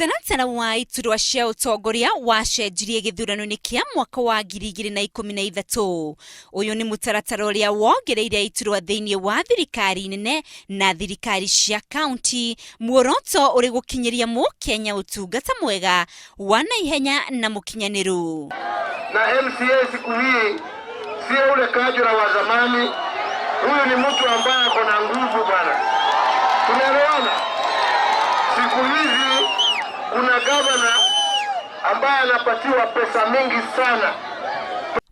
Mũtaratara wa iturwa cia ũtongoria wacenjirie gĩthurano-inĩ kĩa mwaka wa 2013. Ũyũ nĩ mũtaratara ũrĩa wongereire iturwa thĩinĩ wa thirikari nene na thirikari cia kaunti, muoroto ũrĩ gũkinyĩria mũkenya ũtungata mwega wa naihenya na mũkinyanĩru. Na MCA siku hii sio ule Kajura wa zamani. Huyu ni mtu ambaye ako na nguvu bwana, tunaelewana. Siku hizi kuna gavana ambaye anapatiwa pesa mingi sana.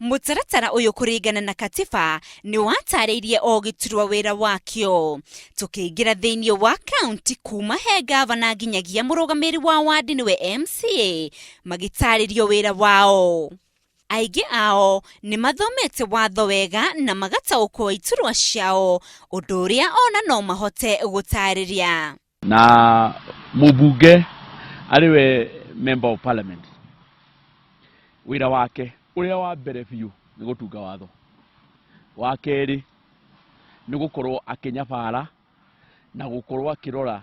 Mũtaratara ũyũ kũringana na katiba nĩ watarĩirie o gĩturwa wĩra wakĩo. Tũkĩingĩra thĩinĩ wa kaunti kuma he gavana nginyagia mũrũgamĩrĩri wa wandi nĩwe MCA magĩtarĩrio wĩra wao. Aingĩ ao nĩ mathomete watho wega na magataũkwo iturwa ciao, ũndũ ũrĩa ona no mahote gũtarĩria. Na mũmbunge arĩ we member of parliament, wĩra wake ũrĩa wa mbere biũ nĩ gũtunga watho, wa kerĩ nĩ gũkorwo akĩnyabara na gũkorwo akĩrora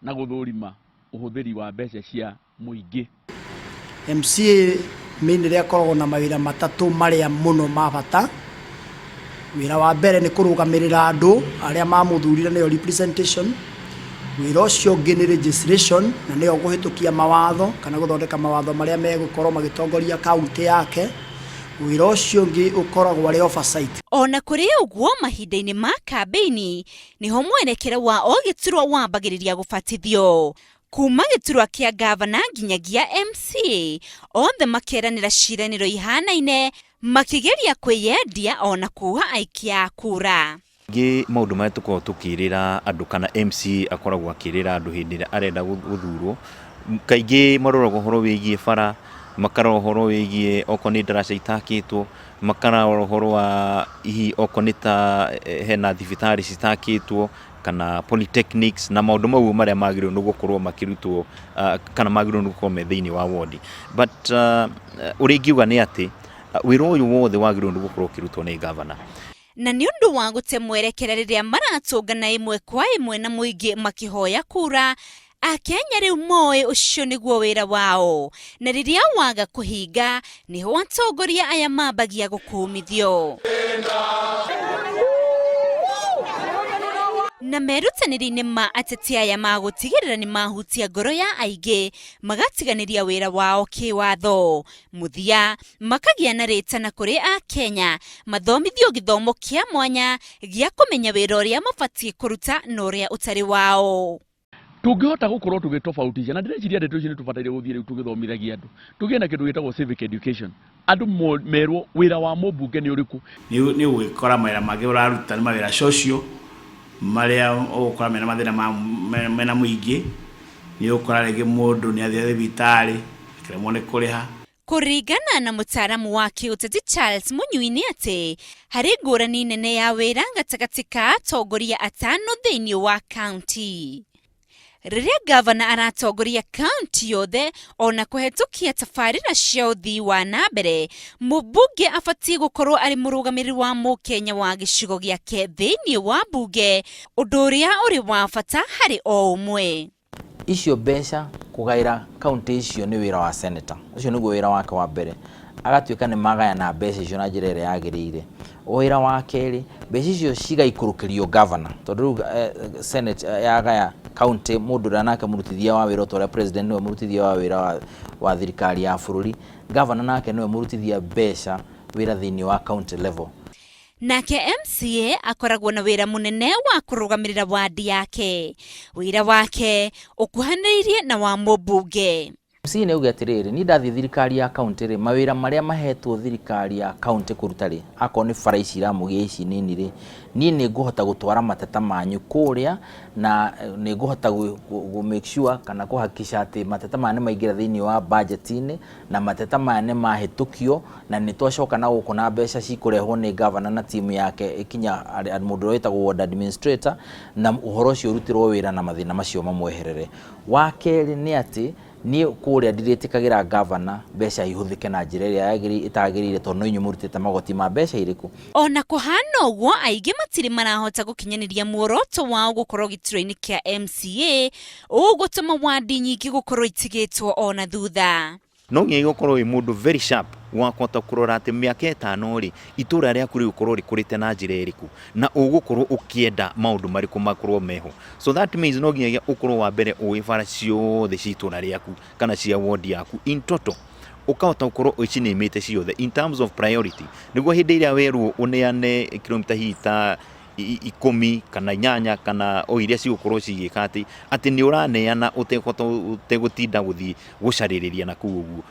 na gũthũrima ũhũthĩri wa mbeca cia mũingĩ. MCA mainly akoragwo na mawĩra matatũ marĩa mũno ma bata. Wĩra wa mbere nĩ kũrũgamĩrĩra andũ arĩa mamũthurire, nĩyo representation. Wĩra ũcio ũngĩ nĩ legislation, na nĩyo kũhĩtũkia mawatho kana gũthondeka mawatho marĩa megũkorwo magĩtongoria kaunti yake. Wĩra ũcio ũngĩ ũkoragwo arĩ oversight. Ona kũrĩ ũguo, mahinda-inĩ ma kambĩini nĩho mwerekera wa o gĩturwa wambagĩrĩria gũbatithio. Kuma gĩturwa kĩa gavana nginyagia MCA, othe makeranĩra ciĩranĩro ihanaine makĩgeria kwĩyendia ona kuha aikia a kura. Ngĩ maũndũ marĩa tũkoragwo tũkĩrĩra andũ kana MCA akoragwo akĩrĩra andũ hĩndĩ ĩrĩa arenda gũthurwo, kaingĩ maroraga ũhoro wĩgiĩ bara, makarora ũhoro wĩgiĩ okorwo nĩ ndaraca itakĩtwo, makarora ũhoro wa hihi okorwo nĩ ta hena thibitarĩ citakĩtwo kana polytechnics na maũndũ mau marĩa magĩrĩirwo nĩ gũkorwo makĩrutwo kana magĩrĩirwo nĩ gũkorwo me thĩinĩ wa wodi. But ũrĩa ingiuga nĩ atĩ wĩra ũyũ wothe wagĩrĩirwo nĩ gũkorwo ũkĩrutwo nĩ gavana. Na nĩ ũndũ wa gũte mwerekera rĩrĩa maratũngana ĩmwe kwa ĩmwe na mũingĩ makĩhoya kura, Akenya rĩu moĩ ũcio nĩguo wĩra wao, na rĩrĩa waga kũhinga nĩho atongoria aya mambagia gũkũmithio. Na merutanĩria-inĩ ma ateti aya ma gũtigĩrĩra nĩ mahutia ngoro ya aingĩ, magatiganĩria wĩra wao kĩwatho. Mũthia makagĩa na rĩtana kũrĩ Akenya mathomithio gĩthomo kĩa mwanya gĩa kũmenya wĩra ũrĩa mabatiĩ kũruta na ũrĩa ũtarĩ wao. Tũngĩhota gũkorwo tũgĩtofautisha, na ndĩreciria ndeto ici nĩ tũbataire gũthiĩ rĩu tũgĩthomithagia andũ, tũgĩe na kĩndũ gĩtagwo civic education, andũ merwo wĩra wa mũmbunge nĩ ũrĩkũ. Nĩ ũgũgĩkora mawĩra mangĩ ũraruta nĩ mawĩra social marĩa ũgũkora mena mathĩna mena mũingĩ. Nĩ ũgũkora rĩngĩ mũndũ nĩ athiĩ thibitarĩ akĩremwo nĩ kũrĩha. Kũringana na mũtaaramu wa kĩũteti Charles Mũnyui nĩ atĩ harĩ ngũrani nene ya wĩra gatagatĩ ka atongoria atano thĩinĩ wa kaunti. Rĩrĩa gavana aratongoria kaunti yothe ona kũhetũkia tabarĩra cia ũthii wa na mbere, mũmbunge abatiĩ gũkorwo arĩ mũrũgamĩrĩri wa mũkenya wa gĩcigo gĩake thĩinĩ wa mbunge, ũndũ ũrĩa ũrĩ wa bata harĩ o ũmwe. Icio mbeca kũgaĩra kaunti icio nĩ wĩra wa senator. Ũcio nĩguo wĩra wake wa mbere, agatuĩka nĩ magayana mbeca icio na njĩra ĩrĩa yagĩrĩire. Wĩra wa kerĩ, mbeca icio cigaikũrũkĩrio governor, tondũ rĩu senate yagaya county, mũndũ ũrĩa nake mũrutithia wa wĩra, ta ũrĩa president nĩwe mũrutithia wa wĩra wa thirikari ya bũrũri, governor nake nĩwe mũrutithia mbeca wĩra thĩinĩ wa county level. Nake MCA akoragwo na wĩra mũnene wa kũrũgamĩrĩra wandi yake. Wĩra wake ũkuhanĩrĩirie na wa mũmbunge. MCA nĩ auge atĩrĩrĩ, niĩ ndathiĩ thirikari ya county rĩ, mawĩra marĩa mahetwo thirikari ya county kũruta rĩ, akorwo nĩ bara ici iramũgia ici nini rĩ, niĩ nĩ ngũhota gũtwara mateta manyu kũrĩa na nĩ ngũhota gũ make sure kana kũhakikisha atĩ mateta maya nĩ maingĩra thĩinĩ wa budget-inĩ na mateta maya nĩ mahĩtũkio na nĩ twacoka na gũkũ na mbeca cikũrehwo nĩ governor na timu yake ĩkinya mũndũ ũrĩa wĩtagwo ward administrator, na ũhoro ũcio ũrutĩrwo wĩra na mathĩna macio mamweherere. Wa kerĩ nĩ atĩ Niĩ kũrĩa ndirĩtĩkagĩra ngavana mbeca ihũthĩke na njĩra ĩrĩa ĩtagĩrĩire tondũ no inyuĩ mũrutĩte magoti ma mbeca irĩkũ. Ona kũhana ũguo, aingĩ matirĩ marahota gũkinyanĩria muoroto wao gũkorwo gĩturwa-inĩ kĩa MCA, ũũ gũtũma wandi nyingĩ gũkorwo itigĩtwo ona thutha. No nginya ũkorwo wĩ mũndũ very sharp wa kũhota kũrora atĩ mĩaka ĩtano rĩ, itũra rĩaku rĩgũkorwo rĩkũrĩte na njĩra ĩrĩkũ, na ũgũkorwo ũkĩenda maũndũ marĩkũ makorwo meho. So that means no nginyagia ũkorwo wa mbere ũĩ bara ciothe cia itũra rĩaku kana cia ward yaku in total, ũkahota gũkorwo ũcinĩmĩte ciothe in terms of priority, nĩguo hĩndĩ ĩrĩa werwo ũneane kilomita hihi ta 10 kana 8 kana o iria cigũkorwo cigĩka atĩ, atĩ nĩ ũraneana ũtegũtinda gũthiĩ gũcarĩrĩria na kũu ũguo.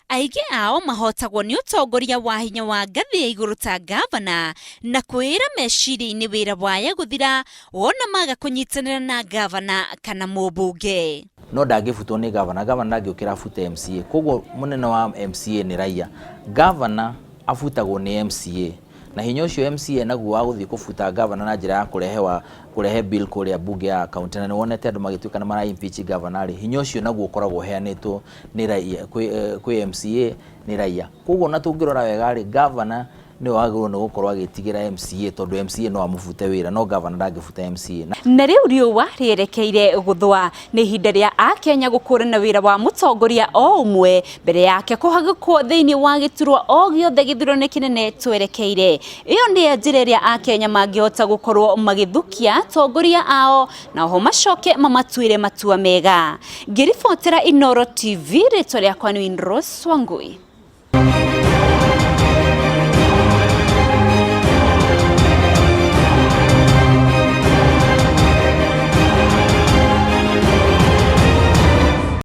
Aingĩ ao mahotagwo nĩ ũtongoria wa hinya wa ngathĩ ya igũrũ ta ngavana na kwĩĩra meciria-inĩ wĩra waya gũthira wona maga kũnyitanĩra na ngavana kana mũmbunge. No ndangĩbutwo nĩ ngavana, ngavana ndangĩũkĩra abute MCA. Koguo mũnene wa MCA nĩ raia. Ngavana abutagwo nĩ MCA. Na hinya ũcio MCA naguo wa gũthiĩ kũbuta ngavana na njĩra ya kũrehe wa kũrehe bill kũrĩa bunge ya county, na nĩ wonete andũ magĩtuĩka nĩ mara impeach ngavana rĩ, hinya ũcio naguo ũkoragwo ũheanĩtwo nĩ raia kwĩ MCA nĩ raia. Koguo ona tũngĩrora wega rĩ, ngavana nĩwe wagĩrĩirwo nĩ gũkorwo agĩtigĩra MCA tondũ MCA no amũbute wĩra no ngavana ndangĩbuta MCA. Na rĩu riũa rĩerekeire gũthũa, nĩ ihinda rĩa Akenya gũkũrana wĩra wa mũtongoria o ũmwe mbere yake kũhagũkwo thĩinĩ wa gĩturwa o gĩothe gĩthurano kĩnene twerekeire. Ĩyo nĩyo njĩra ĩrĩa Akenya mangĩhota gũkorwo magĩthukia atongoria ao na oho macoke mamatuĩre matua mega. Ngĩribotera Inooro TV, rĩtwa rĩakwa nĩ Winrose Wangui.